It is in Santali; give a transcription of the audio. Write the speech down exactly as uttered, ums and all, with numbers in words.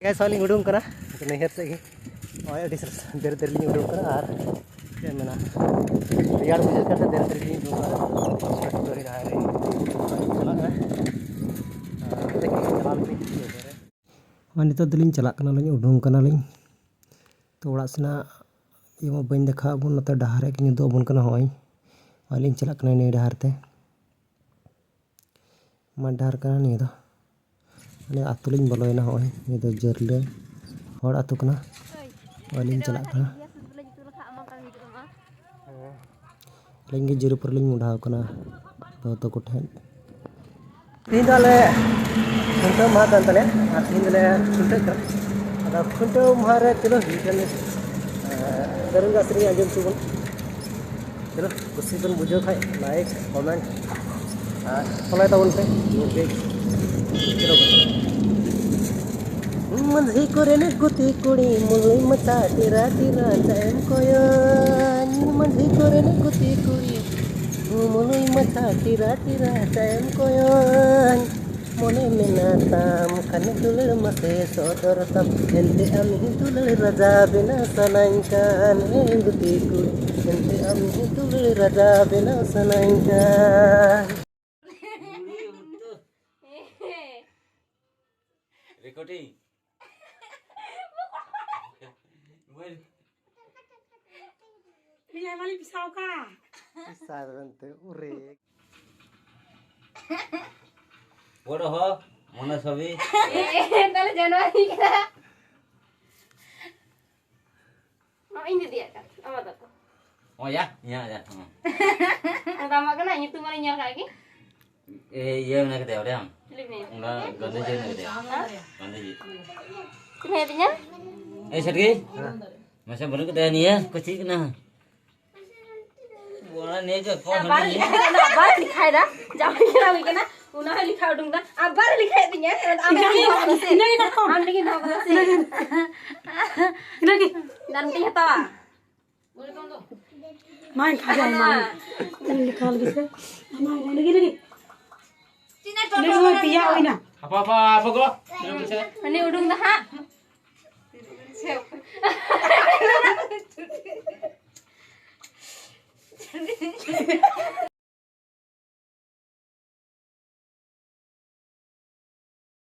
ᱜᱮᱥ ᱦᱚᱸ ᱞᱤᱧ ᱩᱰᱩᱝ ᱠᱟᱱᱟ ᱱᱟᱹᱭᱦᱟᱹᱨ ᱥᱮᱫ ᱜᱮ᱾ ᱱᱚᱜᱼᱚᱭ ᱟᱹᱰᱤ ᱫᱮᱨ ᱫᱮᱨ ᱞᱤᱧ ᱩᱰᱩᱝ ᱠᱟᱱᱟ ᱟᱨ ᱪᱮᱫ ᱮᱢ ᱢᱮᱱᱟ, ᱨᱮᱭᱟᱲ ᱵᱩᱡᱷᱟᱹᱜ ᱠᱟᱱᱛᱮ ᱫᱮᱨ ᱫᱮᱨ ᱞᱤᱧ ᱩᱰᱩᱝ ᱠᱟᱱᱟ᱾ ᱰᱟᱹᱦᱤ ᱨᱮ ᱪᱟᱞᱟᱜ ᱠᱟᱱᱟ᱾ ᱟᱨ ᱪᱟᱞᱟᱣ ᱞᱮᱱᱠᱷᱟᱱ ᱱᱤᱛᱚᱜ ᱫᱚᱞᱤᱧ ᱪᱟᱞᱟᱜ ᱠᱟᱱᱟᱞᱤᱧ, ᱩᱰᱩᱝ ᱠᱟᱱᱟᱞᱤᱧ᱾ ᱛᱚ ᱚᱲᱟᱜ ᱥᱮᱱᱟᱜ ᱤᱭᱟᱹ ᱢᱟ ᱵᱟᱹᱧ ᱫᱮᱠᱷᱟᱣ ᱟᱵᱚᱱ, ᱱᱚᱛᱮ ᱰᱟᱦᱟᱨ ᱨᱮ ᱠᱤᱱ ᱩᱫᱩᱜ ᱟᱵᱚᱱ ᱠᱟᱱᱟ᱾ ᱦᱚᱸᱜᱼᱚᱭ ᱟᱹᱞᱤᱧ ᱪᱟᱞᱟᱜ ᱠᱟᱱᱟ ᱱᱤᱭᱟᱹ ᱰᱟᱦᱟᱨ ᱛᱮ᱾ ᱢᱟᱫ ᱰᱟᱦᱟᱨ ᱠᱟᱱᱟ ᱱᱤᱭᱟᱹ ᱫᱚ᱾ ᱱᱤᱭᱟᱹ ᱟᱹᱛᱩ ᱞᱤᱧ ᱵᱚᱞᱚᱭᱮᱱᱟ᱾ ᱦᱚᱸᱜᱼᱚᱭ ᱱᱤᱭᱟᱹ ᱫᱚ ᱡᱟᱹᱨᱞᱟᱹ ᱦᱚᱲ ᱟᱹᱛᱩ ᱠᱟᱱᱟ᱾ ᱟᱹᱞᱤᱧ ᱪᱟᱞᱟᱜ ᱠᱟᱱᱟ᱾ ᱟᱹᱞᱤᱧ ᱜᱮ ᱡᱩᱨᱤᱯᱩᱨ ᱞᱤᱧ ᱢᱚᱦᱰᱟᱣ ᱠᱟᱱᱟ ᱵᱟᱹᱦᱩ ᱛᱟᱠᱚ ᱴᱷᱮᱱ᱾ ᱛᱮᱦᱮᱧ ᱫᱚ ᱟᱞᱮ ᱠᱷᱩᱱᱴᱟᱹᱣ ᱢᱟᱦᱟ ᱠᱟᱱ ᱛᱟᱞᱮᱭᱟ ᱟᱨ ᱛᱮᱦᱮᱧ ᱫᱚᱞᱮ ᱠᱷᱩᱱᱴᱟᱹᱜ ᱠᱟᱱᱟ᱾ ᱟᱫᱚ ᱠᱷᱩᱱᱴᱟᱹᱣ ᱢᱟᱦᱟ ᱨᱮ ᱪᱚᱞᱚ ᱢᱤᱫᱴᱮᱱ ᱫᱟᱹᱨᱩᱱ ᱜᱟᱥ ᱨᱮᱧ ᱟᱸᱡᱚᱢ ᱦᱚᱪᱚ ᱵᱚᱱ᱾ ᱪᱚᱞᱚ, ᱠᱩᱥᱤ ᱵᱚᱱ ᱵᱩᱡᱷᱟᱹᱣ ᱠᱷᱟᱡ ᱞᱟᱭᱤᱠ, ᱠᱚᱢᱮᱱᱴ ᱟᱨ ᱯᱷᱚᱞᱳᱭ ᱛᱟᱵᱚᱱ ᱯᱮ᱾ ᱪᱚᱞᱚ ᱵᱚᱱ᱾ ᱢᱟᱹᱡᱷᱤ ᱠᱚᱨᱮᱱ ᱜᱩᱛᱤ ᱠᱩᱲᱤ ᱢᱩᱞᱩᱭ ᱢᱟᱪᱷᱟ ᱴᱤᱨᱟ ᱴᱤᱨᱟ ᱪᱟᱭᱮᱢ ᱠᱚᱭᱚᱧ᱾ ᱢᱟᱹᱡᱷᱤ ᱠᱚᱨᱮᱱ ᱜᱩᱛᱤ ᱠᱩᱲᱤ ᱢᱩᱞᱩᱭ ᱢᱟᱪᱷᱟ ᱴᱤᱨᱟ ᱴᱤᱨᱟ ᱪᱟᱭᱮᱢ ᱠᱚᱭᱚᱧ᱾ ᱢᱚᱱᱮ ᱢᱮᱱᱟᱜ ᱛᱟᱢ ᱠᱷᱟᱱ ᱫᱩᱞᱟᱹᱲ ᱢᱟᱥᱮ ᱥᱚᱫᱚᱨ ᱛᱟᱢ, ᱮᱱᱛᱮ ᱟᱢ ᱦᱚᱸ ᱫᱩᱞᱟᱹᱲ ᱨᱟᱡᱟ ᱵᱮᱱᱟᱣ ᱥᱟᱱᱟᱧ ᱠᱟᱱ᱾ ᱦᱮᱸ ᱜᱩᱛᱤ ᱠᱩᱲᱤ, ᱮᱱᱛᱮ ᱟᱢ ᱦᱚᱸ ᱫᱩᱞᱟᱹᱲ ᱨᱟᱡᱟ ᱵᱮᱱᱟᱣ ᱥᱟᱱᱟᱧ ᱠᱟᱱ᱾ ᱨᱮᱠᱚᱨᱰᱤᱝ᱾ ᱤᱧ ᱟᱭᱢᱟ ᱞᱤᱧ ᱯᱤᱥᱟᱣ ᱠᱟᱜ᱾ ᱯᱤᱥᱟᱣ ᱢᱮᱱᱛᱮ ᱩᱨᱮ᱾ ᱵᱚᱲ ᱦᱚ, ᱢᱚᱱᱮ ᱥᱚᱵᱤ᱾ ᱮ, ᱛᱟᱦᱞᱮ ᱡᱟᱱᱣᱟᱨᱤ ᱠᱟᱱᱟ᱾ ᱚ, ᱤᱧ ᱫᱤᱫᱤᱭᱟᱜ ᱠᱟᱱ, ᱟᱢᱟᱜ ᱫᱚ ᱚᱠᱚᱭ? ᱚ, ᱭᱟ, ᱤᱧᱟᱹᱜ, ᱭᱟ, ᱦᱮᱸ᱾ ᱟᱫᱚ ᱟᱢᱟᱜ ᱠᱟᱱᱟ, ᱧᱩᱛᱩᱢ ᱢᱟᱞᱮ ᱧᱮᱞ ᱠᱟᱜ ᱜᱮ᱾ ᱮ, ᱤᱭᱟᱹ ᱢᱮᱱᱟᱜ ᱠᱟᱫᱮᱭᱟ, ᱵᱟᱲᱟᱭᱟᱢ? ᱪᱤᱞᱤ ᱢᱮᱱᱟᱭᱟ? ᱚᱱᱟ ᱜᱟᱱᱫᱷᱤᱡᱤ ᱢᱮᱱᱟᱜ ᱠᱟᱫᱮᱭᱟ᱾ ᱦᱮᱸ? ᱜᱟᱱᱫᱷᱤᱡᱤ᱾ ᱪᱮᱫ ᱢᱮᱱᱟᱭ ᱛᱤᱧᱟ? ᱮ, ᱥᱮᱴᱜᱤ? ᱢᱟᱥᱮ ᱵᱟᱹᱱᱩᱜ ᱠᱟᱫᱮᱭᱟ ᱱᱤᱭᱟᱹ, ᱠᱚ ᱪᱮᱫ ᱠᱟᱱᱟ? ᱚᱱᱟ ᱱᱤᱭᱟᱹ ᱜᱮ, ᱯᱷᱳᱱ ᱟᱵᱟᱨ ᱦᱚᱸ ᱱᱤᱭᱟᱹ᱾ ᱞᱤᱠᱷᱟᱭ ᱫᱟ, ᱟᱵᱟᱨ ᱞᱤᱠᱷᱟᱭ ᱫᱟ᱾ ᱡᱟᱢᱟᱭ ᱠᱟᱱᱟ, ᱦᱩᱭ ᱠᱟᱱᱟ, ᱚᱱᱟ ᱦᱚᱸ ᱞᱤᱠᱷᱟ ᱩᱰᱩᱝ ᱫᱟ᱾ ᱟᱵᱟᱨ ᱞᱤᱠᱷᱟᱭᱮᱫ ᱛᱤᱧᱟ᱾ ᱟᱢ ᱞᱟᱹᱜᱤᱫ ᱫᱚᱦᱚ ᱠᱟᱫᱟ ᱥᱮ? ᱤᱱᱟᱹ ᱜᱮ ᱠᱟᱴᱠᱚᱢ᱾ ᱟᱢ ᱞᱟᱹᱜᱤᱫ ᱫᱚᱦᱚ ᱠᱟᱫᱟ ᱥᱮ? ᱤᱱᱟᱹ ᱜᱮ᱾ ᱟᱨ ᱢᱤᱫᱴᱤᱧ ᱦᱟᱛᱟᱣᱟ᱾ ᱢᱟᱧ ᱠᱷᱟᱡᱟ, ᱢᱟ᱾ ᱤᱧ ᱞᱮᱠᱟ ᱞᱟᱹᱜᱤᱫ ᱥᱮ? ᱢᱟ, ᱞᱟᱹᱜᱤᱫ, ᱞᱟᱹᱜᱤᱫ᱾ ᱞᱟᱹᱜᱤᱫ ᱢᱟ ᱯᱮᱭᱟ ᱦᱩᱭᱱᱟ᱾ ᱟᱯᱟ, ᱟᱯᱟ, ᱟᱯᱟ ᱜᱚ᱾ ᱩᱱᱤ ᱩᱰᱩᱝ ᱫᱟ ᱦᱟᱸᱜ᱾